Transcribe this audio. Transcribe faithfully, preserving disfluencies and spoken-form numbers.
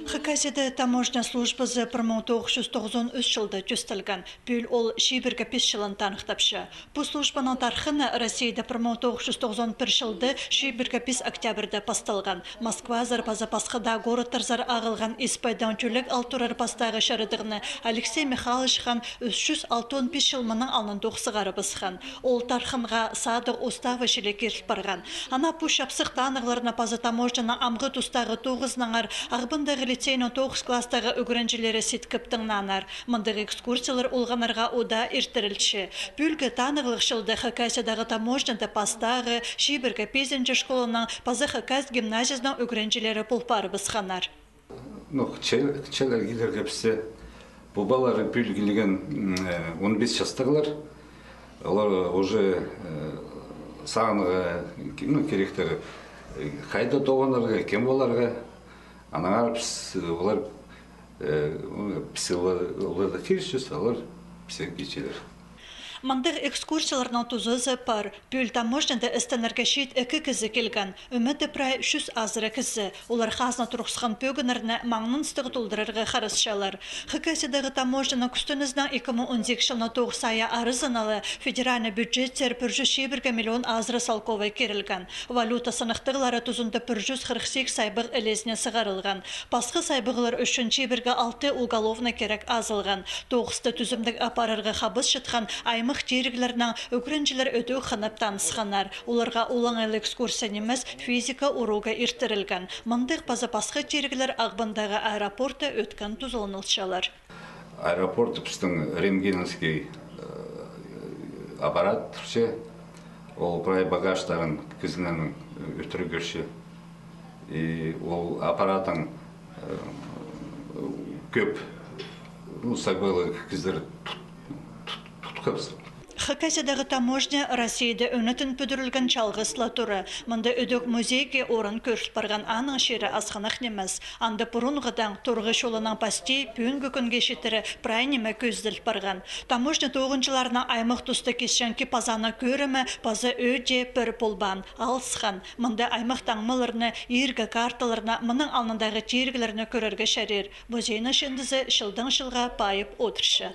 Хакасияда таможня службазы пір муң тоғыс чӱс тоғызон ӱс чылда тӧстелген. Пӱӱл ол чибіргі пис чылын таныхтапча. Пу службаның тархыны Россияда пір муң тоғыс чӱс тоғызон пір чылда чибіргі пис октябрьда пасталған. Москвазар паза пасха даа городтарзар ағылған испайдаң тӧлек ал турар пастағы чарадығны Алексей Михайлович хан ӱс чӱс алтон пис чыл мының алнындох сығарыбысхан. Ол тархынға садығ уставы чіли киріл парған. Ана пу чапсых танығларны паза таможняның амғы тустағы тоғызынаңар Ағбандағы лицейнің тоғыс класстағы ӱгренҷілері ситкіп тыңнааннар. Мындағ экскурсиялар олғаннарға удаа иртірілче. Пӱӱлгі танығлығ чылда Хакасиядағы таможняда пастағы, чибіргі пизінҷі школаның паза Хакас гимназиязының ӱгренҷілері пол парыбысханнар. Ну, хынчалар килерге піске. Пу палалар пӱӱл килген, м, э, он пис частығлар. Олар уже, э, сағынарға, ну, киректер, э, хайда тоғынарға, кем поларға. Аннаңар піс, олар, э, ну, піс олар, оларны кирчебіс, олар піске килчелер. Мындағ экскурсияларның тузазы пар. Пӱӱл таможняда істенерге чиит ікі кізі килген. Ӱметі прай чӱс азыра кізі. Олар хазна турғысхан пӧгіннерні маңнаныстығ толдырарға харасчалар. Хакасиядағы таможняның кӱстенізінең ікі муң он сигізінҷі чылның тоғыс айы аразына ла федеральный бюджеттер пір чӱс чибіргі миллион азыра салковай кирілген. Валюта сыныхтығлары тузында пір чӱс хырых сигіс айбағ ілезіне сығарылған. Пасха сайбағлар ӱчӱн чибіргі алты уголовный кирек азылған. Тоғысты тӱзімніг апарарға хабысчатхан аймах тиріглернең ӱгренҷілер ӧтіг хынып танысханнар. Оларға олаңай ла экскурсия нимес, физика урогы иртірілген. Мындағ паза пасха тиріглер Ағбандағы аэропортта ӧткін тузаланылчалар. Аэропортта пістің рентгеновский, э, аппарат турча. Ол прай багажтарын кізінің, э, ӧтіре кӧрче. И ол аппараттаң, э, кӧп, ну, сайбағлығ кізілер тут-, тут-, тутхабыс. Хакасиядағы таможня Россияда ӧнетін пӱдірілген чалғыс ла тура. Мында ідӧк музейге орын кӧріл парған, аның чирі асхынах нимес. Анда пурунғыдаң турғы чолынаң пастап пӱӱнгі кӱнге читіре прай ниме кӧзіділ парған. Таможня тоғынҷыларына аймах туста кисчең кип-азаның кӧрімі паза ӧӧде пір полбаан, алысхан. Мында аймах таңмаларны, иргі карталарны, мының алнындағы тиріглерні кӧрерге чарир. Музейнің чыындызы чылдаң чылға пайып одырча.